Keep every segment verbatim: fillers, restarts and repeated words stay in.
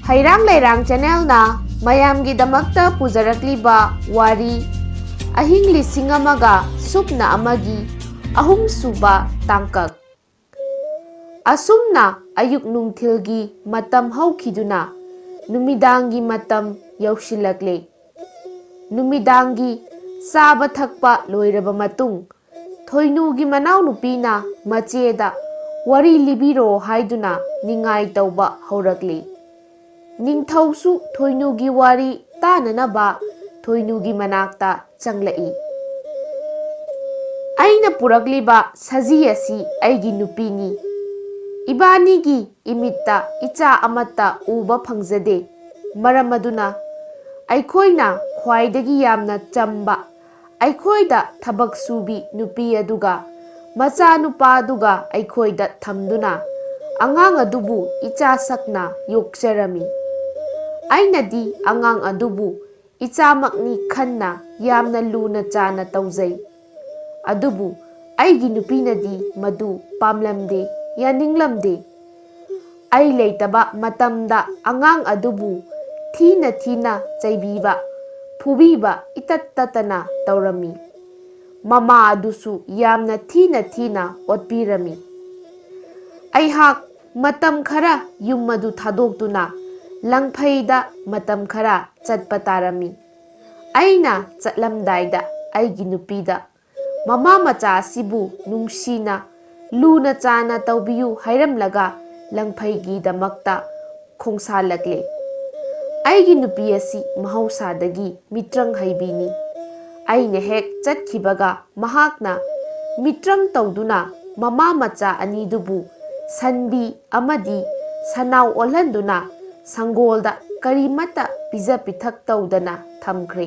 ꯍꯩꯔꯥꯡ ꯂꯩꯔꯥꯡ ꯆꯦꯅꯦꯜꯅ ꯃꯌꯥꯝꯒꯤꯗꯃꯛꯇ ꯄꯨꯖꯔꯛꯂꯤꯕ ꯋꯥꯔꯤ, ꯑꯍꯤꯡ ꯂꯤꯁꯤꯡ ꯑꯃꯒ ꯁꯨꯞꯅ ꯑꯃꯒꯤ ꯑꯍꯨꯝꯁꯨꯕ ꯇꯥꯡꯀꯛ꯫ ꯑꯁꯨꯝꯅ ꯑꯌꯨꯛ ꯅꯨꯡꯊꯤꯜꯒꯤ ꯃꯇꯝ ꯍꯧꯈꯤꯗꯨꯅ ꯅꯨꯃꯤꯗꯥꯡꯒꯤ ꯃꯇꯝ ꯌꯧꯁꯤꯜꯂꯛꯂꯦ꯫ ꯅꯨꯃꯤꯗꯥꯡꯒꯤ ꯆꯥꯕ ꯊꯛꯄ ꯂꯣꯏꯔꯕ ꯃꯇꯨꯡ, ꯊꯣꯏꯅꯨꯒꯤ ꯃꯅꯥꯎꯅꯨꯄꯤꯅ ꯃꯆꯦꯗ ꯋꯥꯔꯤ ꯂꯤꯕꯤꯔꯣ ꯍꯥꯏꯗꯨꯅ ꯅꯤꯡꯉꯥꯏ ꯇꯧꯕ ꯍꯧꯔꯛꯂꯤ꯫ ꯅꯤꯡꯊꯧꯁꯨ ꯊꯣꯏꯅꯨꯒꯤ ꯋꯥꯔꯤ ꯇꯥꯅꯅꯕ ꯊꯣꯏꯅꯨꯒꯤ ꯃꯅꯥꯛꯇ ꯆꯪꯂꯛꯏ꯫ "ꯑꯩꯅ ꯄꯨꯔꯛꯂꯤꯕ ꯁꯖꯤ ꯑꯁꯤ ꯑꯩꯒꯤ ꯅꯨꯄꯤꯅꯤ꯫ ꯏꯕꯥꯅꯤꯒꯤ ꯏꯃꯤꯠꯇ ꯏꯆꯥ ꯑꯃꯠꯇ ꯎꯕ ꯐꯪꯖꯗꯦ꯫ ꯃꯔꯝ ꯑꯗꯨꯅ ꯑꯩꯈꯣꯏꯅ ꯈ꯭ꯋꯥꯏꯗꯒꯤ ꯌꯥꯝꯅ ꯆꯝꯕ, ꯑꯩꯈꯣꯏꯗ ꯊꯕꯛ ꯁꯨꯕꯤ ꯅꯨꯄꯤ ꯑꯗꯨꯒ ꯃꯆꯥꯅꯨꯄꯥ ꯑꯗꯨꯒ ꯑꯩꯈꯣꯏꯗ ꯊꯝꯗꯨꯅ ꯑꯉꯥꯡ ꯑꯗꯨꯕꯨ ꯏꯆꯥ ꯁꯛꯅ ꯌꯣꯛꯆꯔꯝꯃꯤ꯫ ꯑꯩꯅꯗꯤ ꯑꯉꯥꯡ ꯑꯗꯨꯕꯨ ꯏꯆꯥꯃꯛꯅꯤ ꯈꯟꯅ ꯌꯥꯝꯅ ꯂꯨꯅ ꯆꯥꯅ ꯇꯧꯖꯩ꯫ ꯑꯗꯨꯕꯨ ꯑꯩꯒꯤ ꯅꯨꯄꯤꯅꯗꯤ ꯃꯗꯨ ꯄꯥꯝꯂꯝꯗꯦ, ꯌꯥꯅꯤꯡꯂꯝꯗꯦ꯫ ꯑꯩ ꯂꯩꯇꯕ ꯃꯇꯝꯗ ꯑꯉꯥꯡ ꯑꯗꯨꯕꯨ ꯊꯤꯅ ꯊꯤꯅ ꯆꯩꯕꯤꯕ, ꯐꯨꯕꯤꯕ ꯏꯇꯠ ꯇꯠꯇꯅ ꯇꯧꯔꯝꯃꯤ꯫ ꯃꯃꯥ ꯑꯗꯨꯁꯨ ꯌꯥꯝꯅ ꯊꯤꯅ ꯊꯤꯅ ꯑꯣꯠꯄꯤꯔꯝꯃꯤ꯫ ꯑꯩꯍꯥꯛ ꯃꯇꯝ ꯈꯔ ꯌꯨꯝ ꯑꯗꯨ ꯊꯥꯗꯣꯛꯇꯨꯅ ꯂꯪꯐꯩꯗ ꯃꯇꯝ ꯈꯔ ꯆꯠꯄ ꯇꯥꯔꯝꯃꯤ꯫ ꯑꯩꯅ ꯆꯠꯂꯝꯗꯥꯏꯗ ꯑꯩꯒꯤ ꯅꯨꯄꯤꯗ ꯃꯃꯥ ꯃꯆꯥ ꯑꯁꯤꯕꯨ ꯅꯨꯡꯁꯤꯅ ꯂꯨꯅ ꯆꯥꯅ ꯇꯧꯕꯤꯌꯨ ꯍꯥꯏꯔꯝꯂꯒ ꯂꯪꯐꯩꯒꯤꯗꯃꯛꯇ ꯈꯣꯡꯁꯥꯜꯂꯛꯂꯦ꯫ ꯑꯩꯒꯤ ꯅꯨꯄꯤ ꯑꯁꯤ ꯃꯍꯧꯁꯥꯗꯒꯤ ꯃꯤꯇ꯭ꯔꯪ ꯍꯩꯕꯤꯅꯤ꯫ ꯑꯩꯅ ꯍꯦꯛ ꯆꯠꯈꯤꯕꯒ ꯃꯍꯥꯛꯅ ꯃꯤꯇ꯭ꯔꯪ ꯇꯧꯗꯨꯅ ꯃꯃꯥ ꯃꯆꯥ ꯑꯅꯤꯗꯨꯕꯨ ꯁꯟꯕꯤ ꯑꯃꯗꯤ ꯁꯅꯥꯎ ꯑꯣꯜꯍꯟꯗꯨꯅ ꯁꯪꯒꯣꯜꯗ ꯀꯔꯤꯃꯠꯇ ꯄꯤꯖ ꯄꯤꯊꯛ ꯇꯧꯗꯅ ꯊꯝꯈ꯭ꯔꯦ꯫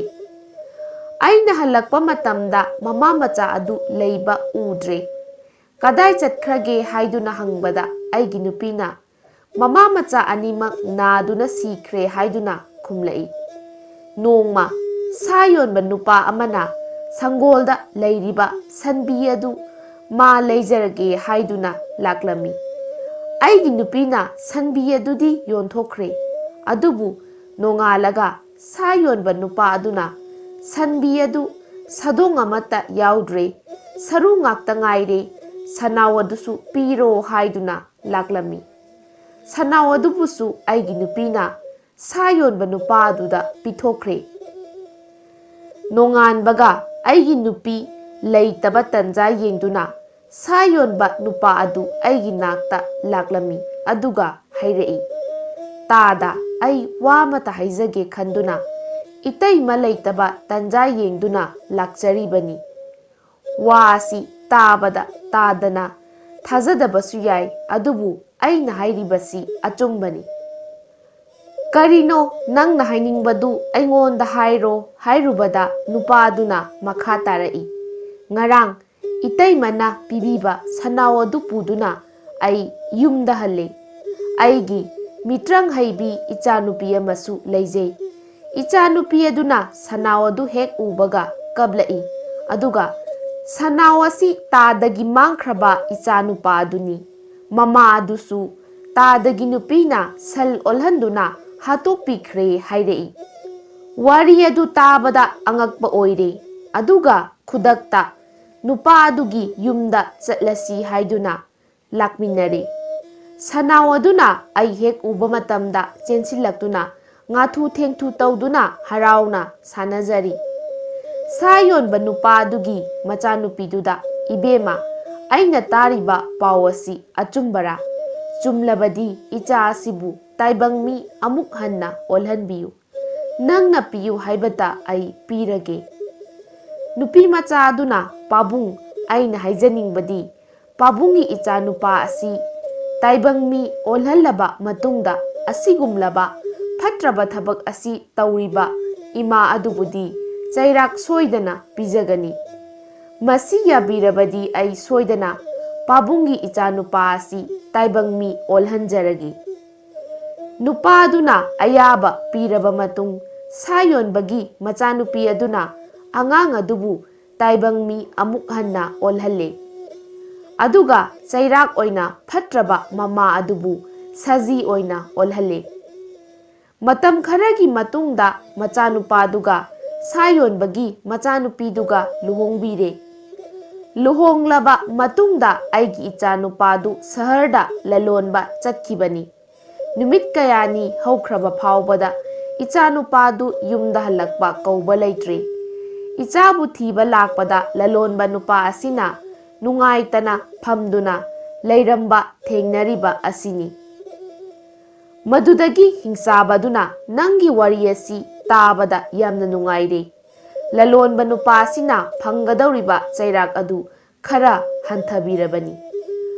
ꯑꯩꯅ ꯍꯜꯂꯛꯄ ꯃꯇꯝꯗ ꯃꯃꯥ ꯃꯆꯥ ꯑꯗꯨ ꯂꯩꯕ ꯎꯗ꯭ꯔꯦ꯫ "ꯀꯗꯥꯏ ꯆꯠꯈ꯭ꯔꯒꯦ?" ꯍꯥꯏꯗꯨꯅ ꯍꯪꯕꯗ ꯑꯩꯒꯤ ꯅꯨꯄꯤꯅ, "ꯃꯃꯥ ꯃꯆꯥ ꯑꯅꯤꯃꯛ ꯅꯥꯗꯨꯅ ꯁꯤꯈ꯭ꯔꯦ" ꯍꯥꯏꯗꯨꯅ ꯈꯨꯝꯂꯛꯏ꯫ ꯅꯣꯡꯃ ꯁꯥ ꯌꯣꯟꯕ ꯅꯨꯄꯥ ꯑꯃꯅ ꯁꯪꯒꯣꯜꯗ ꯂꯩꯔꯤꯕ ꯁꯟꯕꯤ ꯑꯗꯨ ꯃꯥ ꯂꯩꯖꯔꯒꯦ ꯍꯥꯏꯗꯨꯅ ꯂꯥꯛꯂꯝꯃꯤ꯫ ꯑꯩꯒꯤ ꯅꯨꯄꯤꯅ ꯁꯟꯕꯤ ꯑꯗꯨꯗꯤ ꯌꯣꯟꯊꯣꯛꯈ꯭ꯔꯦ꯫ ꯑꯗꯨꯕꯨ ꯅꯣꯡꯉꯥꯜꯂꯒ ꯁꯥ ꯌꯣꯟꯕ ꯅꯨꯄꯥ ꯑꯗꯨꯅ, "ꯁꯟꯕꯤ ꯑꯗꯨ ꯁꯥꯗꯣꯡ ꯑꯃꯠꯇ ꯌꯥꯎꯗ꯭ꯔꯦ, ꯁꯔꯨ ꯉꯥꯛꯇ ꯉꯥꯏꯔꯦ, ꯁꯅꯥꯎ ꯑꯗꯨꯁꯨ ꯄꯤꯔꯣ" ꯍꯥꯏꯗꯨꯅ ꯂꯥꯛꯂꯝꯃꯤ꯫ ꯁꯅꯥꯎ ꯑꯗꯨꯕꯨꯁꯨ ꯑꯩꯒꯤ ꯅꯨꯄꯤꯅ ꯁꯥ ꯌꯣꯟꯕ ꯅꯨꯄꯥ ꯑꯗꯨꯗ ꯄꯤꯊꯣꯛꯈ꯭ꯔꯦ꯫ ꯅꯣꯡꯉꯥꯟꯕꯒ ꯑꯩꯒꯤ ꯅꯨꯄꯤ ꯂꯩꯇꯕ ꯇꯟꯖꯥ ꯌꯦꯡꯗꯨꯅ ꯁꯥ ꯌꯣꯟꯕ ꯅꯨꯄꯥ ꯑꯗꯨ ꯑꯩꯒꯤ ꯅꯥꯛꯇ ꯂꯥꯛꯂꯝꯃꯤ, ꯑꯗꯨꯒ ꯍꯥꯏꯔꯛꯏ, "ꯇꯥꯗ, ꯑꯩ ꯋꯥ ꯑꯃꯇ ꯍꯥꯏꯖꯒꯦ ꯈꯟꯗꯨꯅ ꯏꯇꯩꯃ ꯂꯩꯇꯕ ꯇꯟꯖꯥ ꯌꯦꯡꯗꯨꯅ ꯂꯥꯛꯆꯔꯤꯕꯅꯤ"꯫ ꯋꯥ ꯑꯁꯤ ꯇꯥꯕꯗ ꯇꯥꯗꯅ ꯊꯥꯖꯗꯕꯁꯨ ꯌꯥꯏ, ꯑꯗꯨꯕꯨ ꯑꯩꯅ ꯍꯥꯏꯔꯤꯕꯁꯤ ꯑꯆꯨꯝꯕꯅꯤ꯫ "ꯀꯔꯤꯅꯣ ꯅꯪꯅ ꯍꯥꯏꯅꯤꯡꯕꯗꯨ ꯑꯩꯉꯣꯟꯗ ꯍꯥꯏꯔꯣ" ꯍꯥꯏꯔꯨꯕꯗ, ꯅꯨꯄꯥꯗꯨꯅ ꯃꯈꯥ ꯇꯥꯔꯛꯏ, "ꯉꯔꯥꯡ ꯏꯇꯩꯃꯅ ꯄꯤꯕꯤꯕ ꯁꯅꯥꯎ ꯑꯗꯨ ꯄꯨꯗꯨꯅ ꯑꯩ ꯌꯨꯝꯗ ꯍꯜꯂꯦ꯫ ꯑꯩꯒꯤ ꯃꯤꯇ꯭ꯔꯪ ꯍꯩꯕꯤ ꯏꯆꯥꯅꯨꯄꯤ ꯑꯃꯁꯨ ꯂꯩꯖꯩ꯫ ꯏꯆꯥꯅꯨꯄꯤ ꯑꯗꯨꯅ ꯁꯅꯥꯎ ꯑꯗꯨ ꯍꯦꯛ ꯎꯕꯒ ꯀꯞꯂꯛꯏ꯫ ꯑꯗꯨꯒ ꯁꯅꯥꯎ ꯑꯁꯤ ꯇꯥꯗꯒꯤ ꯃꯥꯡꯈ꯭ꯔꯕ ꯏꯆꯥꯅꯨꯄꯥ ꯑꯗꯨꯅꯤ꯫ ꯃꯃꯥ ꯑꯗꯨꯁꯨ ꯇꯥꯗꯒꯤ ꯅꯨꯄꯤꯅ ꯁꯜ ꯑꯣꯜꯍꯟꯗꯨꯅ ꯍꯥꯠꯇꯣꯛꯄꯤꯈ꯭ꯔꯦ" ꯍꯥꯏꯔꯛꯏ꯫ ꯋꯥꯔꯤ ꯑꯗꯨ ꯇꯥꯕꯗ ꯑꯉꯛꯄ ꯑꯣꯏꯔꯦ꯫ ꯑꯗꯨꯒ ꯈꯨꯗꯛꯇ ꯅꯨꯄꯥ ꯑꯗꯨꯒꯤ ꯌꯨꯝꯗ ꯆꯠꯂꯁꯤ ꯍꯥꯏꯗꯨꯅ ꯂꯥꯛꯃꯤꯟꯅꯔꯦ꯫ ꯁꯅꯥꯎ ꯑꯗꯨꯅ ꯑꯩ ꯍꯦꯛ ꯎꯕ ꯃꯇꯝꯗ ꯆꯦꯟꯁꯤꯜꯂꯛꯇꯨꯅ ꯉꯥꯊꯨ ꯊꯦꯡꯊꯨ ꯇꯧꯗꯨꯅ ꯍꯔꯥꯎꯅ ꯁꯥꯟꯅꯖꯔꯤ꯫ ꯁꯥ ꯌꯣꯟꯕ ꯅꯨꯄꯥ ꯑꯗꯨꯒꯤ ꯃꯆꯥꯅꯨꯄꯤꯗꯨꯗ, "ꯏꯕꯦꯝꯃ, ꯑꯩꯅ ꯇꯥꯔꯤꯕ ꯄꯥꯎ ꯑꯁꯤ ꯑꯆꯨꯝꯕꯔꯥ? ꯆꯨꯝꯂꯕꯗꯤ ꯏꯆꯥ ꯑꯁꯤꯕꯨ ꯇꯥꯏꯕꯪ ꯃꯤ ꯑꯃꯨꯛ ꯍꯟꯅ ꯑꯣꯜꯍꯟꯕꯤꯌꯨ꯫ ꯅꯪꯅ ꯄꯤꯌꯨ ꯍꯥꯏꯕꯇ ꯑꯩ ꯄꯤꯔꯒꯦ"꯫ ꯅꯨꯄꯤ ꯃꯆꯥ ꯑꯗꯨꯅ, "ꯄꯥꯕꯨꯡ, ꯑꯩꯅ ꯍꯥꯏꯖꯅꯤꯡꯕꯗꯤ, ꯄꯥꯕꯨꯡꯒꯤ ꯏꯆꯥꯅꯨꯄꯥ ꯑꯁꯤ ꯇꯥꯏꯕꯪ ꯃꯤ ꯑꯣꯜꯍꯜꯂꯕ ꯃꯇꯨꯡꯗ ꯑꯁꯤꯒꯨꯝꯂꯕ ꯐꯠꯇ꯭ꯔꯕ ꯊꯕꯛ ꯑꯁꯤ ꯇꯧꯔꯤꯕ ꯏꯃꯥ ꯑꯗꯨꯕꯨꯗꯤ ꯆꯩꯔꯥꯛ ꯁꯣꯏꯗꯅ ꯄꯤꯖꯒꯅꯤ꯫ ꯃꯁꯤ ꯌꯥꯕꯤꯔꯕꯗꯤ ꯑꯩ ꯁꯣꯏꯗꯅ ꯄꯥꯕꯨꯡꯒꯤ ꯏꯆꯥꯅꯨꯄꯥ ꯑꯁꯤ ꯇꯥꯏꯕꯪ ꯃꯤ ꯑꯣꯜꯍꯟꯖꯔꯒꯦ"꯫ ꯅꯨꯄꯥꯗꯨꯅ ꯑꯌꯥꯕ ꯄꯤꯔꯕ ꯃꯇꯨꯡ, ꯁꯥ ꯌꯣꯟꯕꯒꯤ ꯃꯆꯥꯅꯨꯄꯤ ꯑꯗꯨꯅ ꯑꯉꯥꯡ ꯑꯗꯨꯕꯨ ꯇꯥꯏꯕꯪ ꯃꯤ ꯑꯃꯨꯛ ꯍꯟꯅ ꯑꯣꯜꯍꯜꯂꯦ꯫ ꯑꯗꯨꯒ ꯆꯩꯔꯥꯛ ꯑꯣꯏꯅ ꯐꯠꯇ꯭ꯔꯕ ꯃꯃꯥ ꯑꯗꯨꯕꯨ ꯁꯖꯤ ꯑꯣꯏꯅ ꯑꯣꯜꯍꯜꯂꯦ꯫ ꯃꯇꯝ ꯈꯔꯒꯤ ꯃꯇꯨꯡꯗ ꯃꯆꯥꯅꯨꯄꯥꯗꯨꯒ ꯁꯥ ꯌꯣꯟꯕꯒꯤ ꯃꯆꯥꯅꯨꯄꯤꯗꯨꯒ ꯂꯨꯍꯣꯡꯕꯤꯔꯦ꯫ ꯂꯨꯍꯣꯡꯂꯕ ꯃꯇꯨꯡꯗ ꯑꯩꯒꯤ ꯏꯆꯥꯅꯨꯄꯥꯗꯨ ꯁꯍꯔꯗ ꯂꯂꯣꯟꯕ ꯆꯠꯈꯤꯕꯅꯤ꯫ ꯅꯨꯃꯤꯠ ꯀꯌꯥꯅꯤ ꯍꯧꯈ꯭ꯔꯕ ꯐꯥꯎꯕꯗ ꯏꯆꯥꯅꯨꯄꯥꯗꯨ ꯌꯨꯝꯗ ꯍꯜꯂꯛꯄ ꯀꯧꯕ ꯂꯩꯇ꯭ꯔꯦ꯫ ꯏꯆꯥꯕꯨ ꯊꯤꯕ ꯂꯥꯛꯄꯗ ꯂꯂꯣꯟꯕ ꯅꯨꯄꯥ ꯑꯁꯤꯅ ꯅꯨꯡꯉꯥꯏꯇꯅ ꯐꯝꯗꯨꯅ ꯂꯩꯔꯝꯕ ꯊꯦꯡꯅꯔꯤꯕ ꯑꯁꯤꯅꯤ꯫ ꯃꯗꯨꯗꯒꯤ ꯍꯤꯡꯆꯥꯕꯗꯨꯅ ꯅꯪꯒꯤ ꯋꯥꯔꯤ ꯑꯁꯤ ꯇꯥꯕꯗ ꯌꯥꯝꯅ ꯅꯨꯡꯉꯥꯏꯔꯦ꯫ ꯂꯂꯣꯟꯕ ꯅꯨꯄꯥ ꯑꯁꯤꯅ ꯐꯪꯒꯗꯧꯔꯤꯕ ꯆꯩꯔꯥꯛ ꯑꯗꯨ ꯈꯔ ꯍꯟꯊꯕꯤꯔꯕꯅꯤ꯫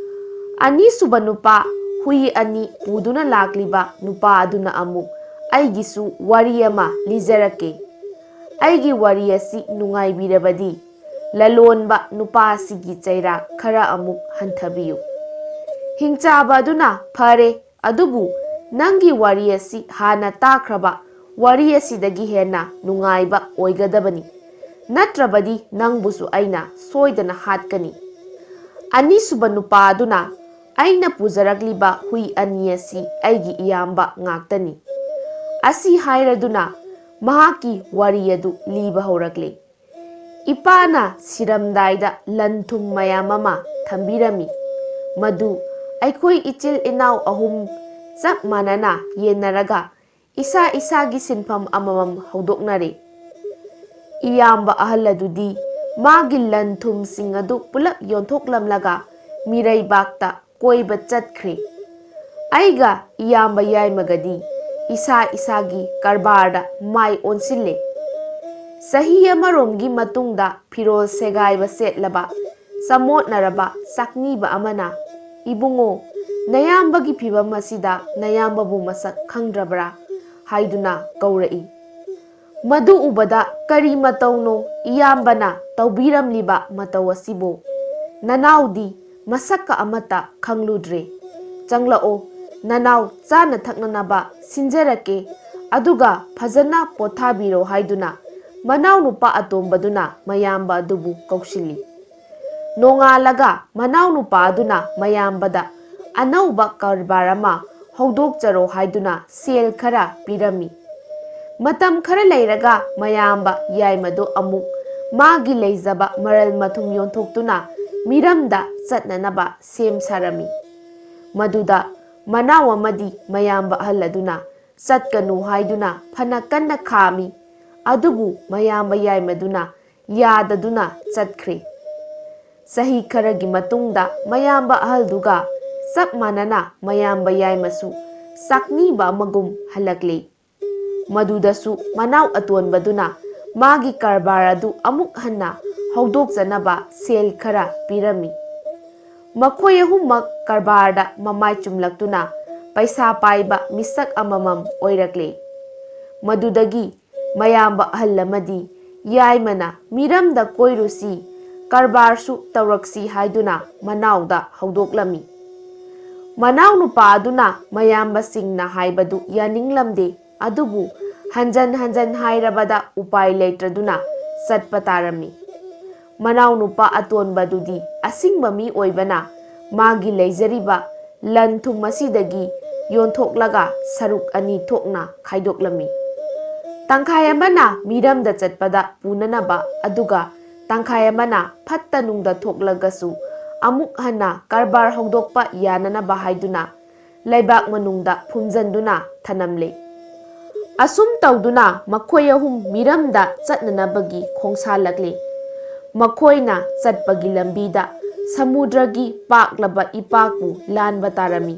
ꯑꯅꯤꯁꯨꯕ ꯅꯨꯄꯥ, ꯍꯨꯏ ꯑꯅꯤ ꯄꯨꯗꯨꯅ ꯂꯥꯛꯂꯤꯕ ꯅꯨꯄꯥ ꯑꯗꯨꯅ ꯑꯃꯨꯛ ꯑꯩꯒꯤꯁꯨ ꯋꯥꯔꯤ ꯑꯃ ꯂꯤꯖꯔꯛꯀꯦ꯫ ꯑꯩꯒꯤ ꯋꯥꯔꯤ ꯑꯁꯤ ꯅꯨꯡꯉꯥꯏꯕꯤꯔꯕꯗꯤ ꯂꯂꯣꯟꯕ ꯅꯨꯄꯥ ꯑꯁꯤꯒꯤ ꯆꯩꯔꯥꯛ ꯈꯔ ꯑꯃꯨꯛ ꯍꯟꯊꯕꯤꯌꯨ꯫ ꯍꯤꯡꯆꯥꯕ ꯑꯗꯨꯅ, ꯐꯔꯦ, ꯑꯗꯨꯕꯨ ꯅꯪꯒꯤ ꯋꯥꯔꯤ ꯑꯁꯤ ꯍꯥꯟꯅ ꯇꯥꯈ꯭ꯔꯕ ꯋꯥꯔꯤ ꯑꯁꯤꯗꯒꯤ ꯍꯦꯟꯅ ꯅꯨꯡꯉꯥꯏꯕ ꯑꯣꯏꯒꯗꯕꯅꯤ, ꯅꯠꯇ꯭ꯔꯕꯗꯤ ꯅꯪꯕꯨꯁꯨ ꯑꯩꯅ ꯁꯣꯏꯗꯅ ꯍꯥꯠꯀꯅꯤ꯫ ꯑꯅꯤꯁꯨꯕ ꯅꯨꯄꯥ ꯑꯗꯨꯅ, ꯑꯩꯅ ꯄꯨꯖꯔꯛꯂꯤꯕ ꯍꯨꯏ ꯑꯅꯤ ꯑꯁꯤ ꯑꯩꯒꯤ ꯏꯌꯥꯝꯕ ꯉꯥꯛꯇꯅꯤ꯫ ꯑꯁꯤ ꯍꯥꯏꯔꯗꯨꯅ ꯃꯍꯥꯛꯀꯤ ꯋꯥꯔꯤ ꯑꯗꯨ ꯂꯤꯕ ꯍꯧꯔꯛꯂꯦ꯫ ꯏꯄꯥꯅ ꯁꯤꯔꯝꯗꯥꯏꯗ ꯂꯟ ꯊꯨꯝ ꯃꯌꯥꯝ ꯑꯃ ꯊꯝꯕꯤꯔꯝꯃꯤ꯫ ꯃꯗꯨ ꯑꯩꯈꯣꯏ ꯏꯆꯤꯜ ꯏꯅꯥꯎ ꯑꯍꯨꯝ ꯆꯞ ꯃꯥꯟꯅꯅ ꯌꯦꯟꯅꯔꯒ ꯏꯁꯥ ꯏꯁꯥꯒꯤ ꯁꯤꯟꯐꯝ ꯑꯃꯃꯝ ꯍꯧꯗꯣꯛꯅꯔꯦ꯫ ꯏꯌꯥꯝꯕ ꯑꯍꯜ ꯑꯗꯨꯗꯤ ꯃꯥꯒꯤ ꯂꯟ ꯊꯨꯝꯁꯤꯡ ꯑꯗꯨ ꯄꯨꯂꯞ ꯌꯣꯟꯊꯣꯛꯂꯝꯂꯒ ꯃꯤꯔꯩꯕꯥꯛꯇ ꯀꯣꯏꯕ ꯆꯠꯈ꯭ꯔꯦ꯫ ꯑꯩꯒ ꯏꯌꯥꯝꯕ ꯌꯥꯏꯃꯒꯗꯤ ꯏꯁꯥ ꯏꯁꯥꯒꯤ ꯀꯔꯕꯥꯔꯗ ꯃꯥꯏ ꯑꯣꯟꯁꯤꯜꯂꯦ꯫ ꯆꯍꯤ ꯑꯃꯔꯣꯝꯒꯤ ꯃꯇꯨꯡꯗ ꯐꯤꯔꯣꯜ ꯁꯦꯒꯥꯏꯕ ꯁꯦꯠꯂꯕ ꯆꯃꯣꯠꯅꯔꯕ ꯆꯥꯛꯅꯤꯕ ꯑꯃꯅ, "ꯏꯕꯨꯡꯉꯣ, ꯅꯌꯥꯝꯕꯒꯤ ꯐꯤꯚꯝ ꯑꯁꯤꯗ ꯅꯌꯥꯝꯕꯕꯨ ꯃꯁꯛ ꯈꯪꯗ꯭ꯔꯕ꯭ꯔꯥ?" ꯍꯥꯏꯗꯨꯅ ꯀꯧꯔꯛꯏ꯫ ꯃꯗꯨ ꯎꯕꯗ, "ꯀꯔꯤ ꯃꯇꯧꯅꯣ ꯏꯌꯥꯝꯕꯅ ꯇꯧꯕꯤꯔꯝꯂꯤꯕ ꯃꯇꯧ ꯑꯁꯤꯕꯨ? ꯅꯅꯥꯎꯗꯤ ꯃꯁꯛꯀ ꯑꯃꯠꯇ ꯈꯪꯂꯨꯗ꯭ꯔꯦ꯫ ꯆꯪꯂꯛꯑꯣ, ꯅꯅꯥꯎ ꯆꯥꯅ ꯊꯛꯅꯅꯕ ꯁꯤꯟꯖꯔꯛꯀꯦ, ꯑꯗꯨꯒ ꯐꯖꯅ ꯄꯣꯊꯥꯕꯤꯔꯣ" ꯍꯥꯏꯗꯨꯅ ꯃꯅꯥꯎꯅꯨꯄꯥ ꯑꯇꯣꯝꯕꯗꯨꯅ ꯃꯌꯥꯝꯕ ꯑꯗꯨꯕꯨ ꯀꯧꯁꯤꯜꯂꯤ꯫ ꯅꯣꯡꯉꯥꯜꯂꯒ ꯃꯅꯥꯎꯅꯨꯄꯥ ꯑꯗꯨꯅ ꯃꯌꯥꯝꯕꯗ ꯑꯅꯧꯕ ꯀꯔꯕꯥꯔ ꯑꯃ ꯍꯧꯗꯣꯛꯆꯔꯣ" ꯍꯥꯏꯗꯨꯅ ꯁꯦꯜ ꯈꯔ ꯄꯤꯔꯝꯃꯤ꯫ ꯃꯇꯝ ꯈꯔ ꯂꯩꯔꯒ ꯃꯌꯥꯝꯕ ꯌꯥꯏꯃꯗꯨ ꯑꯃꯨꯛ ꯃꯥꯒꯤ ꯂꯩꯖꯕ ꯃꯔꯜ ꯃꯊꯨꯝ ꯌꯣꯟꯊꯣꯛꯇꯨꯅ ꯃꯤꯔꯝꯗ ꯆꯠꯅꯅꯕ ꯁꯦꯝ ꯁꯥꯔꯝꯃꯤ꯫ ꯃꯗꯨꯗ ꯃꯅꯥꯎ ꯑꯃꯗꯤ ꯃꯌꯥꯝꯕ ꯑꯍꯜ ꯑꯗꯨꯅ ꯆꯠꯀꯅꯨ ꯍꯥꯏꯗꯨꯅ ꯐꯅ ꯀꯟꯅ ꯈꯥꯝꯃꯤ꯫ ꯑꯗꯨꯕꯨ ꯃꯌꯥꯝꯕ ꯌꯥꯏꯃꯗꯨꯅ ꯌꯥꯗꯗꯨꯅ ꯆꯠꯈ꯭ꯔꯦ꯫ ꯆꯍꯤ ꯈꯔꯒꯤ ꯃꯇꯨꯡꯗ ꯃꯌꯥꯝꯕ ꯑꯍꯜꯗꯨꯒ ꯆꯞ ꯃꯥꯟꯅꯅ ꯃꯌꯥꯝꯕ ꯌꯥꯏꯃꯁꯨ ꯆꯥꯛꯅꯤꯕ ꯑꯃꯒꯨꯝ ꯍꯜꯂꯛꯂꯦ꯫ ꯃꯗꯨꯗꯁꯨ ꯃꯅꯥꯎ ꯑꯇꯣꯟꯕꯗꯨꯅ ꯃꯥꯒꯤ ꯀꯔꯕꯥꯔ ꯑꯗꯨ ꯑꯃꯨꯛ ꯍꯟꯅ ꯍꯧꯗꯣꯛꯆꯅꯕ ꯁꯦꯜ ꯈꯔ ꯄꯤꯔꯝꯃꯤ꯫ ꯃꯈꯣꯏ ꯑꯍꯨꯝꯃꯛ ꯀꯔꯕꯥꯔꯗ ꯃꯃꯥꯏ ꯆꯨꯝꯂꯛꯇꯨꯅ ꯄꯩꯁꯥ ꯄꯥꯏꯕ ꯃꯤꯁꯛ ꯑꯃꯃꯝ ꯑꯣꯏꯔꯛꯂꯦ꯫ ꯃꯗꯨꯗꯒꯤ ꯃꯌꯥꯝꯕ ꯑꯍꯜ ꯑꯃꯗꯤ ꯌꯥꯏꯃꯅ ꯃꯤꯔꯝꯗ ꯀꯣꯏꯔꯨꯁꯤ, ꯀꯔꯕꯥꯔꯁꯨ ꯇꯧꯔꯛꯁꯤ ꯍꯥꯏꯗꯨꯅ ꯃꯅꯥꯎꯗ ꯍꯧꯗꯣꯛꯂꯝꯃꯤ꯫ ꯃꯅꯥꯎ ꯅꯨꯄꯥ ꯑꯗꯨꯅ ꯃꯌꯥꯝꯕꯁꯤꯡꯅ ꯍꯥꯏꯕꯗꯨ ꯌꯥꯅꯤꯡꯂꯝꯗꯦ, ꯑꯗꯨꯕꯨ ꯍꯟꯖꯟ ꯍꯟꯖꯟ ꯍꯥꯏꯔꯕꯗ ꯎꯄꯥꯏ ꯂꯩꯇ꯭ꯔꯗꯨꯅ ꯆꯠꯄ ꯇꯥꯔꯝꯃꯤ꯫ ꯃꯅꯥꯎ ꯅꯨꯄꯥ ꯑꯇꯣꯟꯕꯗꯨꯗꯤ ꯑꯁꯤꯡꯕ ꯃꯤ ꯑꯣꯏꯕꯅ ꯃꯥꯒꯤ ꯂꯩꯖꯔꯤꯕ ꯂꯟ ꯊꯨꯝ ꯑꯁꯤꯗꯒꯤ ꯌꯣꯟꯊꯣꯛꯂꯒ ꯁꯔꯨꯛ ꯑꯅꯤ ꯊꯣꯛꯅ ꯈꯥꯏꯗꯣꯛꯂꯝꯃꯤ꯫ ꯇꯪꯈꯥꯏ ꯑꯃꯅ ꯃꯤꯔꯝꯗ ꯆꯠꯄꯗ ꯄꯨꯅꯅꯕ, ꯑꯗꯨꯒ ꯇꯪꯈꯥꯏ ꯑꯃꯅ ꯐꯠꯇ ꯅꯨꯡꯗ ꯊꯣꯛꯂꯒꯁꯨ ꯑꯃꯨꯛ ꯍꯟꯅ ꯀꯔꯕꯥꯔ ꯍꯧꯗꯣꯛꯄ ꯌꯥꯅꯅꯕ ꯍꯥꯏꯗꯨꯅ ꯂꯩꯕꯥꯛ ꯃꯅꯨꯡꯗ ꯐꯨꯝꯖꯟꯗꯨꯅ ꯊꯅꯝꯂꯦ꯫ ꯑꯁꯨꯝ ꯇꯧꯗꯨꯅ ꯃꯈꯣꯏ ꯑꯍꯨꯝ ꯃꯤꯔꯝꯗ ꯆꯠꯅꯅꯕꯒꯤ ꯈꯣꯡꯁꯥꯜꯂꯛꯂꯦ꯫ ꯃꯈꯣꯏꯅ ꯆꯠꯄꯒꯤ ꯂꯝꯕꯤꯗ ꯁꯃꯨꯗ꯭ꯔꯒꯤ ꯄꯥꯛꯂꯕ ꯏꯄꯥꯛꯄꯨ ꯂꯥꯟꯕ ꯇꯥꯔꯝꯃꯤ꯫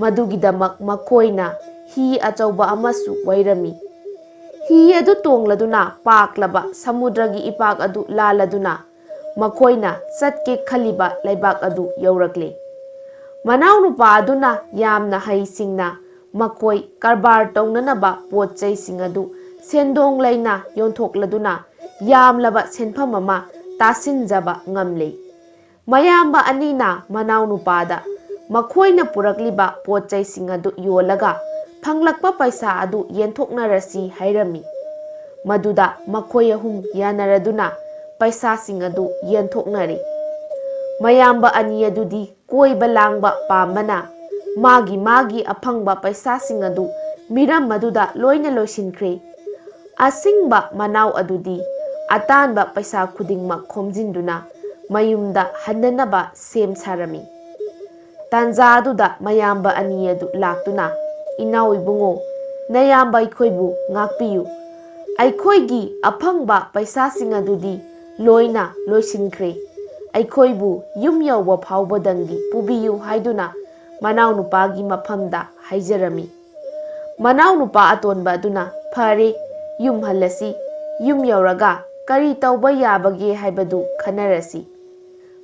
ꯃꯗꯨꯒꯤꯗꯃꯛ ꯃꯈꯣꯏꯅ ꯍꯤ ꯑꯆꯧꯕ ꯑꯃꯁꯨ ꯋꯥꯏꯔꯝꯃꯤ꯫ ꯍꯤ ꯑꯗꯨ ꯇꯣꯡꯂꯗꯨꯅ ꯄꯥꯛꯂꯕ ꯁꯃꯨꯗ꯭ꯔꯒꯤ ꯏꯄꯥꯛ ꯑꯗꯨ ꯂꯥꯜꯂꯗꯨꯅ ꯃꯈꯣꯏꯅ ꯆꯠꯀꯦ ꯈꯜꯂꯤꯕ ꯂꯩꯕꯥꯛ ꯑꯗꯨ ꯌꯧꯔꯛꯂꯦ꯫ ꯃꯅꯥꯎꯅꯨꯄꯥ ꯑꯗꯨꯅ ꯌꯥꯝꯅ ꯍꯩꯁꯤꯡꯅ ꯃꯈꯣꯏ ꯀꯔꯕꯥꯔ ꯇꯧꯅꯅꯕ ꯄꯣꯠ ꯆꯩꯁꯤꯡ ꯑꯗꯨ ꯁꯦꯟꯗꯣꯡ ꯂꯩꯅ ꯌꯣꯟꯊꯣꯛꯂꯗꯨꯅ ꯌꯥꯝꯂꯕ ꯁꯦꯟꯐꯝ ꯑꯃ ꯇꯥꯁꯤꯟꯖꯕ ꯉꯝꯂꯦ꯫ ꯃꯌꯥꯝꯕ ꯑꯅꯤꯅ ꯃꯅꯥꯎꯅꯨꯄꯥꯗ ꯃꯈꯣꯏꯅ ꯄꯨꯔꯛꯂꯤꯕ ꯄꯣꯠ ꯆꯩꯁꯤꯡ ꯑꯗꯨ ꯌꯣꯜꯂꯒ ꯐꯪꯂꯛꯄ ꯄꯩꯁꯥ ꯑꯗꯨ ꯌꯦꯟꯊꯣꯛꯅꯔꯁꯤ ꯍꯥꯏꯔꯝꯃꯤ꯫ ꯃꯗꯨꯗ ꯃꯈꯣꯏ ꯑꯍꯨꯝ ꯌꯥꯅꯔꯗꯨꯅ ꯄꯩꯁꯥꯁꯤꯡ ꯑꯗꯨ ꯌꯦꯟꯊꯣꯛꯅꯔꯦ꯫ ꯃꯌꯥꯝꯕ ꯑꯅꯤ ꯑꯗꯨꯗꯤ ꯀꯣꯏꯕ ꯂꯥꯡꯕ ꯄꯥꯝꯕꯅ ꯃꯥꯒꯤ ꯃꯥꯒꯤ ꯑꯐꯪꯕ ꯄꯩꯁꯥꯁꯤꯡ ꯑꯗꯨ ꯃꯤꯔꯝ ꯑꯗꯨꯗ ꯂꯣꯏꯅ ꯂꯣꯏꯁꯤꯟꯈ꯭ꯔꯦ꯫ ꯑꯁꯤꯡꯕ ꯃꯅꯥꯎ ꯑꯗꯨꯗꯤ ꯑꯇꯥꯟꯕ ꯄꯩꯁꯥ ꯈꯨꯗꯤꯡꯃꯛ ꯈꯣꯝꯖꯤꯟꯗꯨꯅ ꯃꯌꯨꯝꯗ ꯍꯟꯅꯅꯕ ꯁꯦꯝ ꯁꯥꯔꯝꯃꯤ꯫ ꯇꯥꯟꯖꯥ ꯑꯗꯨꯗ ꯃꯌꯥꯝꯕ ꯑꯅꯤ ꯑꯗꯨ ꯂꯥꯛꯇꯨꯅ, "ꯏꯅꯥꯎ ꯏꯕꯨꯡꯉꯣ, ꯅꯌꯥꯝꯕ ꯑꯩꯈꯣꯏꯕꯨ ꯉꯥꯛꯄꯤꯌꯨ꯫ ꯑꯩꯈꯣꯏꯒꯤ ꯑꯐꯪꯕ ꯄꯩꯁꯥꯁꯤꯡ ꯑꯗꯨꯗꯤ ꯂꯣꯏꯅ ꯂꯣꯏꯁꯤꯟꯈ꯭ꯔꯦ꯫ ꯑꯩꯈꯣꯏꯕꯨ ꯌꯨꯝ ꯌꯧꯕ ꯐꯥꯎꯕꯗꯪꯗꯤ ꯄꯨꯕꯤꯌꯨ" ꯍꯥꯏꯗꯨꯅ ꯃꯅꯥꯎꯅꯨꯄꯥꯒꯤ ꯃꯐꯝꯗ ꯍꯥꯏꯖꯔꯝꯃꯤ꯫ ꯃꯅꯥꯎꯅꯨꯄꯥ ꯑꯇꯣꯟꯕ ꯑꯗꯨꯅ, "ꯐꯔꯦ, ꯌꯨꯝ ꯍꯜꯂꯁꯤ꯫ ꯌꯨꯝ ꯌꯧꯔꯒ ꯀꯔꯤ ꯇꯧꯕ ꯌꯥꯕꯒꯦ ꯍꯥꯏꯕꯗꯨ ꯈꯟꯅꯔꯁꯤ"꯫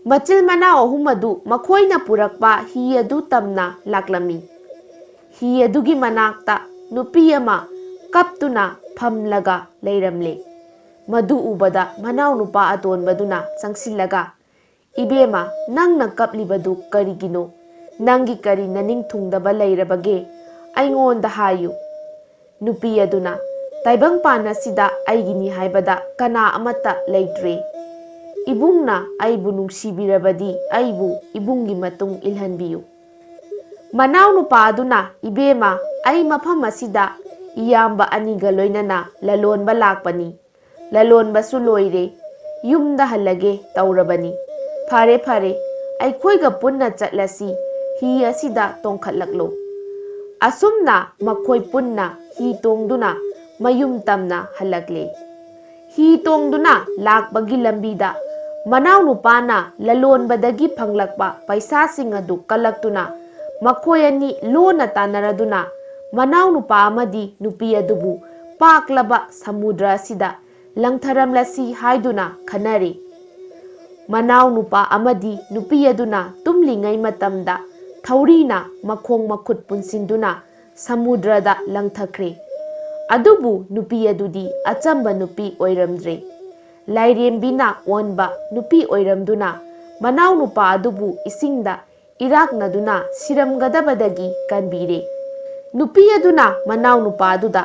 ꯃꯆꯤꯜ ꯃꯅꯥꯎ ꯑꯍꯨꯝ ꯑꯗꯨ ꯃꯈꯣꯏꯅ ꯄꯨꯔꯛꯄ ꯍꯤ ꯑꯗꯨ ꯇꯝꯅ ꯂꯥꯛꯂꯝꯃꯤ꯫ ꯍꯤ ꯑꯗꯨꯒꯤ ꯃꯅꯥꯛꯇ ꯅꯨꯄꯤ ꯑꯃ ꯀꯞꯇꯨꯅ ꯐꯝꯂꯒ ꯂꯩꯔꯝꯂꯦ꯫ ꯃꯗꯨ ꯎꯕꯗ ꯃꯅꯥꯎꯅꯨꯄꯥ ꯑꯇꯣꯟꯕꯗꯨꯅ ꯆꯪꯁꯤꯜꯂꯒ, "ꯏꯕꯦꯝꯃ, ꯅꯪꯅ ꯀꯞꯂꯤꯕꯗꯨ ꯀꯔꯤꯒꯤꯅꯣ? ꯅꯪꯒꯤ ꯀꯔꯤ ꯅꯅꯤꯡ ꯊꯨꯡꯗꯕ ꯂꯩꯔꯕꯒꯦ? ꯑꯩꯉꯣꯟꯗ ꯍꯥꯏꯌꯨ"꯫ ꯅꯨꯄꯤ ꯑꯗꯨꯅ, "ꯇꯥꯏꯕꯪꯄꯥꯟ ꯑꯁꯤꯗ ꯑꯩꯒꯤꯅꯤ ꯍꯥꯏꯕꯗ ꯀꯅꯥ ꯑꯃꯠꯇ ꯂꯩꯇ꯭ꯔꯦ꯫ ꯏꯕꯨꯡꯅ ꯑꯩꯕꯨ ꯅꯨꯡꯁꯤꯕꯤꯔꯕꯗꯤ ꯑꯩꯕꯨ ꯏꯕꯨꯡꯒꯤ ꯃꯇꯨꯡ ꯏꯜꯍꯟꯕꯤꯌꯨ"꯫ ꯃꯅꯥꯎꯅꯨꯄꯥ ꯑꯗꯨꯅ, "ꯏꯕꯦꯝꯃ, ꯑꯩ ꯃꯐꯝ ꯑꯁꯤꯗ ꯏꯌꯥꯝꯕ ꯑꯅꯤꯒ ꯂꯣꯏꯅꯅ ꯂꯂꯣꯟꯕ ꯂꯥꯛꯄꯅꯤ꯫ ꯂꯂꯣꯟꯕꯁꯨ ꯂꯣꯏꯔꯦ, ꯌꯨꯝꯗ ꯍꯜꯂꯒꯦ ꯇꯧꯔꯕꯅꯤ꯫ ꯐꯔꯦ, ꯐꯔꯦ, ꯑꯩꯈꯣꯏꯒ ꯄꯨꯟꯅ ꯆꯠꯂꯁꯤ, ꯍꯤ ꯑꯁꯤꯗ ꯇꯣꯡꯈꯠꯂꯛꯂꯣ"꯫ ꯑꯁꯨꯝꯅ ꯃꯈꯣꯏ ꯄꯨꯟꯅ ꯍꯤ ꯇꯣꯡꯗꯨꯅ ꯃꯌꯨꯝ ꯇꯝꯅ ꯍꯜꯂꯛꯂꯦ꯫ ꯍꯤ ꯇꯣꯡꯗꯨꯅ ꯂꯥꯛꯄꯒꯤ ꯂꯝꯕꯤꯗ ꯃꯅꯥꯎꯅꯨꯄꯥꯅ ꯂꯂꯣꯟꯕꯗꯒꯤ ꯐꯪꯂꯛꯄ ꯄꯩꯁꯥꯁꯤꯡ ꯑꯗꯨ ꯀꯜꯂꯛꯇꯨꯅ ꯃꯈꯣꯏ ꯑꯅꯤ ꯂꯣꯟꯅ ꯇꯥꯟꯅꯔꯗꯨꯅ ꯃꯅꯥꯎꯅꯨꯄꯥ ꯑꯃꯗꯤ ꯅꯨꯄꯤ ꯑꯗꯨꯕꯨ ꯄꯥꯛꯂꯕ ꯁꯃꯨꯗ꯭ꯔ ꯑꯁꯤꯗ ꯂꯪꯊꯔꯝꯂꯁꯤ ꯍꯥꯏꯗꯨꯅ ꯈꯟꯅꯔꯤ꯫ ꯃꯅꯥꯎꯅꯨꯄꯥ ꯑꯃꯗꯤ ꯅꯨꯄꯤ ꯑꯗꯨꯅ ꯇꯨꯝꯂꯤꯉꯩ ꯃꯇꯝꯗ ꯊꯧꯔꯤꯅ ꯃꯈꯣꯡ ꯃꯈꯨꯠ ꯄꯨꯟꯁꯤꯟꯗꯨꯅ ꯁꯃꯨꯗ꯭ꯔꯗ ꯂꯪꯊꯈ꯭ꯔꯦ꯫ ꯑꯗꯨꯕꯨ ꯅꯨꯄꯤ ꯑꯗꯨꯗꯤ ꯑꯆꯝꯕ ꯅꯨꯄꯤ ꯑꯣꯏꯔꯝꯗ꯭ꯔꯦ꯫ ꯂꯥꯏꯔꯦꯝꯕꯤꯅ ꯑꯣꯟꯕ ꯅꯨꯄꯤ ꯑꯣꯏꯔꯝꯗꯨꯅ ꯃꯅꯥꯎꯅꯨꯄꯥ ꯑꯗꯨꯕꯨ ꯏꯁꯤꯡꯗ ꯏꯔꯥꯛꯅꯗꯨꯅ ꯁꯤꯔꯝꯒꯗꯕꯗꯒꯤ ꯀꯟꯕꯤꯔꯦ꯫ ꯅꯨꯄꯤ ꯑꯗꯨꯅ ꯃꯅꯥꯎꯅꯨꯄꯥ ꯑꯗꯨꯗ,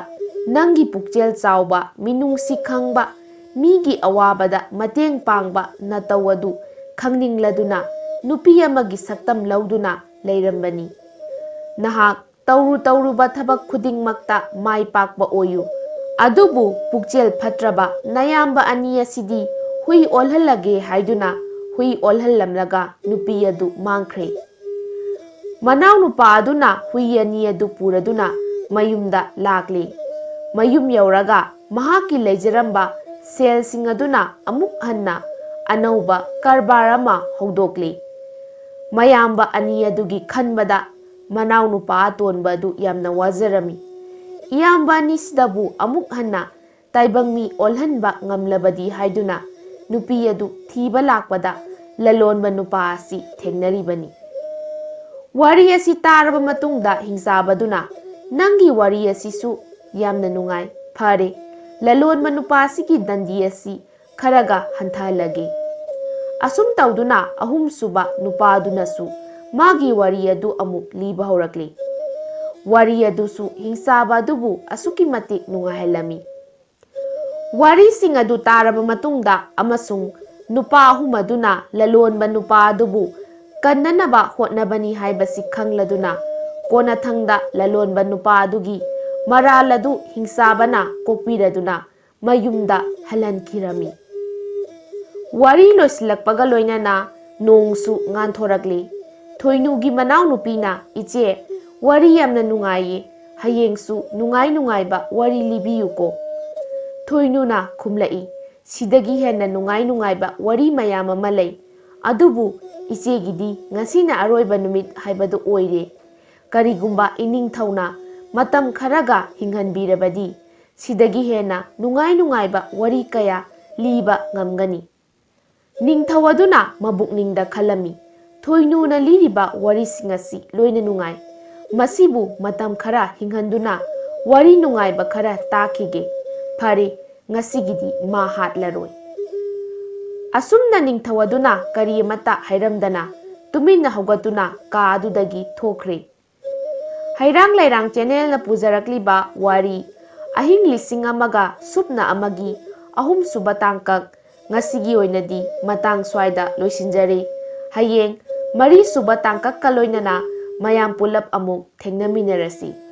"ꯅꯪꯒꯤ ꯄꯨꯛꯆꯦꯜ ꯆꯥꯎꯕ, ꯃꯤꯅꯨꯡꯁꯤ ꯈꯪꯕ, ꯃꯤꯒꯤ ꯑꯋꯥꯕꯗ ꯃꯇꯦꯡ ꯄꯥꯡꯕ ꯅꯇꯧ ꯑꯗꯨ ꯈꯪꯅꯤꯡꯂꯗꯨꯅ ꯅꯨꯄꯤ ꯑꯃꯒꯤ ꯁꯛꯇꯝ ꯂꯧꯗꯨꯅ ꯂꯩꯔꯝꯕꯅꯤ"꯫ ꯅꯍꯥꯛ ꯇꯧꯔꯨ ꯇꯧꯔꯨꯕ ꯊꯕꯛ ꯈꯨꯗꯤꯡꯃꯛꯇ ꯃꯥꯏ ꯄꯥꯛꯄ ꯑꯣꯏꯌꯨ꯫ ꯑꯗꯨꯕꯨ ꯄꯨꯛꯆꯦꯜ ꯐꯠꯇ꯭ꯔꯕ ꯅꯌꯥꯝꯕ ꯑꯅꯤ ꯑꯁꯤꯗꯤ ꯍꯨꯏ ꯑꯣꯜꯍꯜꯂꯒꯦ ꯍꯥꯏꯗꯨꯅ ꯍꯨꯏ ꯑꯣꯜꯍꯜꯂꯝꯂꯒ ꯅꯨꯄꯤ ꯑꯗꯨ ꯃꯥꯡꯈ꯭ꯔꯦ꯫ ꯃꯅꯥꯎꯅꯨꯄꯥ ꯑꯗꯨꯅ ꯍꯨꯏ ꯑꯅꯤ ꯑꯗꯨ ꯄꯨꯔꯗꯨꯅ ꯃꯌꯨꯝꯗ ꯂꯥꯛꯂꯤ꯫ ꯃꯌꯨꯝ ꯌꯧꯔꯒ ꯃꯍꯥꯛꯀꯤ ꯂꯩꯖꯔꯝꯕ ꯁꯦꯜꯁꯤꯡ ꯑꯗꯨꯅ ꯑꯃꯨꯛ ꯍꯟꯅ ꯑꯅꯧꯕ ꯀꯔꯕꯥꯔ ꯑꯃ ꯍꯧꯗꯣꯛꯂꯤ꯫ ꯃꯌꯥꯝꯕ ꯑꯅꯤ ꯑꯗꯨꯒꯤ ꯈꯟꯕꯗ ꯃꯅꯥꯎꯅꯨꯄꯥ ꯑꯇꯣꯟꯕ ꯑꯗꯨ ꯌꯥꯝꯅ ꯋꯥꯖꯔꯝꯃꯤ꯫ ꯏꯌꯥꯝꯕ ꯑꯅꯤꯁꯤꯗꯕꯨ ꯑꯃꯨꯛ ꯍꯟꯅ ꯇꯥꯏꯕꯪ ꯃꯤ ꯑꯣꯜꯍꯟꯕ ꯉꯝꯂꯕꯗꯤ ꯍꯥꯏꯗꯨꯅ ꯅꯨꯄꯤ ꯑꯗꯨ ꯊꯤꯕ ꯂꯥꯛꯄꯗ ꯂꯂꯣꯟꯕ ꯅꯨꯄꯥ ꯑꯁꯤ ꯊꯦꯡꯅꯔꯤꯕꯅꯤ꯫ ꯋꯥꯔꯤ ꯑꯁꯤ ꯇꯥꯔꯕ ꯃꯇꯨꯡꯗ ꯍꯤꯡꯆꯥꯕꯗꯨꯅ, "ꯅꯪꯒꯤ ꯋꯥꯔꯤ ꯑꯁꯤꯁꯨ ꯌꯥꯝꯅ ꯅꯨꯡꯉꯥꯏ꯫ ꯐꯔꯦ, ꯂꯂꯣꯟꯕ ꯅꯨꯄꯥ ꯑꯁꯤꯒꯤ ꯗꯟꯗꯤ ꯑꯁꯤ ꯈꯔꯒ ꯍꯟꯊꯍꯜꯂꯒꯦ꯫" ꯑꯁꯨꯝ ꯇꯧꯗꯨꯅ ꯑꯍꯨꯝꯁꯨꯕ ꯅꯨꯄꯥꯗꯨꯅꯁꯨ ꯃꯥꯒꯤ ꯋꯥꯔꯤ ꯑꯗꯨ ꯑꯃꯨꯛ ꯂꯤꯕ ꯍꯧꯔꯛꯂꯤ꯫ ꯋꯥꯔꯤ ꯑꯗꯨꯁꯨ ꯍꯤꯡꯆꯥꯕ ꯑꯗꯨꯕꯨ ꯑꯁꯨꯛꯀꯤ ꯃꯇꯤꯛ ꯅꯨꯡꯉꯥꯏꯍꯜꯂꯝꯃꯤ꯫ ꯋꯥꯔꯤꯁꯤꯡ ꯑꯗꯨ ꯇꯥꯔꯕ ꯃꯇꯨꯡꯗ ꯑꯃꯁꯨꯡ ꯅꯨꯄꯥ ꯑꯍꯨꯝ ꯑꯗꯨꯅ ꯂꯂꯣꯟꯕ ꯅꯨꯄꯥ ꯑꯗꯨꯕꯨ ꯀꯟꯅꯅꯕ ꯍꯣꯠꯅꯕꯅꯤ ꯍꯥꯏꯕꯁꯤ ꯈꯪꯂꯗꯨꯅ ꯀꯣꯟꯅꯊꯪꯗ ꯂꯂꯣꯟꯕ ꯅꯨꯄꯥ ꯑꯗꯨꯒꯤ ꯃꯔꯥꯜ ꯑꯗꯨ ꯍꯤꯡꯆꯥꯕꯅ ꯀꯣꯛꯄꯤꯔꯗꯨꯅ ꯃꯌꯨꯝꯗ ꯍꯜꯍꯟꯈꯤꯔꯝꯃꯤ꯫ ꯋꯥꯔꯤ ꯂꯣꯏꯁꯤꯜꯂꯛꯄꯒ ꯂꯣꯏꯅꯅ ꯅꯣꯡꯁꯨ ꯉꯥꯟꯊꯣꯔꯛꯂꯤ꯫ ꯊꯣꯏꯅꯨꯒꯤ ꯃꯅꯥꯎꯅꯨꯄꯤꯅ, "ꯏꯆꯦ, ꯋꯥꯔꯤ ꯌꯥꯝꯅ ꯅꯨꯡꯉꯥꯏꯌꯦ꯫ ꯍꯌꯦꯡꯁꯨ ꯅꯨꯡꯉꯥꯏ ꯅꯨꯡꯉꯥꯏꯕ ꯋꯥꯔꯤ ꯂꯤꯕꯤꯌꯨꯀꯣ꯫" ꯊꯣꯏꯅꯨꯅ ꯈꯨꯝꯂꯛꯏ, "ꯁꯤꯗꯒꯤ ꯍꯦꯟꯅ ꯅꯨꯡꯉꯥꯏ ꯅꯨꯡꯉꯥꯏꯕ ꯋꯥꯔꯤ ꯃꯌꯥꯝ ꯑꯃ ꯂꯩ꯫ ꯑꯗꯨꯕꯨ ꯏꯆꯦꯒꯤꯗꯤ ꯉꯁꯤꯅ ꯑꯔꯣꯏꯕ ꯅꯨꯃꯤꯠ ꯍꯥꯏꯕꯗꯨ ꯑꯣꯏꯔꯦ꯫ ꯀꯔꯤꯒꯨꯝꯕ ꯏꯅꯤꯡꯊꯧꯅ ꯃꯇꯝ ꯈꯔꯒ ꯍꯤꯡꯍꯟꯕꯤꯔꯕꯗꯤ ꯁꯤꯗꯒꯤ ꯍꯦꯟꯅ ꯅꯨꯡꯉꯥꯏ ꯅꯨꯡꯉꯥꯏꯕ ꯋꯥꯔꯤ ꯀꯌꯥ ꯂꯤꯕ ꯉꯝꯒꯅꯤ꯫" ꯅꯤꯡꯊꯧ ꯑꯗꯨꯅ ꯃꯕꯨꯛꯅꯤꯡꯗ ꯈꯜꯂꯝꯃꯤ, "ꯊꯣꯏꯅꯨꯅ ꯂꯤꯔꯤꯕ ꯋꯥꯔꯤꯁꯤꯡ ꯑꯁꯤ ꯂꯣꯏꯅ ꯅꯨꯡꯉꯥꯏ꯫ ꯃꯁꯤꯕꯨ ꯃꯇꯝ ꯈꯔ ꯍꯤꯡꯍꯟꯗꯨꯅ ꯋꯥꯔꯤ ꯅꯨꯡꯉꯥꯏꯕ ꯈꯔ ꯇꯥꯈꯤꯒꯦ꯫ ꯐꯔꯦ, ꯉꯁꯤꯒꯤꯗꯤ ꯃꯥ ꯍꯥꯠꯂꯔꯣꯏ꯫" ꯑꯁꯨꯝꯅ ꯅꯤꯡꯊꯧ ꯑꯗꯨꯅ ꯀꯔꯤ ꯑꯃꯠꯇ ꯍꯥꯏꯔꯝꯗꯅ ꯇꯨꯃꯤꯟꯅ ꯍꯧꯒꯠꯇꯨꯅ ꯀꯥ ꯑꯗꯨꯗꯒꯤ ꯊꯣꯛꯈ꯭ꯔꯦ꯫ ꯍꯩꯔꯥꯡ ꯂꯩꯔꯥꯡ ꯆꯦꯅꯦꯜꯅ ꯄꯨꯖꯔꯛꯂꯤꯕ ꯋꯥꯔꯤ ꯑꯍꯤꯡ ꯂꯤꯁꯤꯡ ꯑꯃꯒ ꯁꯨꯞꯅ ꯑꯃꯒꯤ ꯑꯍꯨꯝꯁꯨꯕ ꯇꯥꯡꯀꯛ ꯉꯁꯤꯒꯤ ꯑꯣꯏꯅꯗꯤ ꯃꯇꯥꯡ ꯁ꯭ꯋꯥꯏꯗ ꯂꯣꯏꯁꯤꯟꯖꯔꯦ꯫ ꯍꯌꯦꯡ ꯃꯔꯤꯁꯨꯕ ꯇꯥꯡꯀꯛꯀ ꯂꯣꯏꯅꯅ ꯃꯌꯥꯝ ꯄꯨꯂꯞ ꯑꯃꯨꯛ ꯊꯦꯡꯅꯃꯤꯟꯅꯔꯁꯤ꯫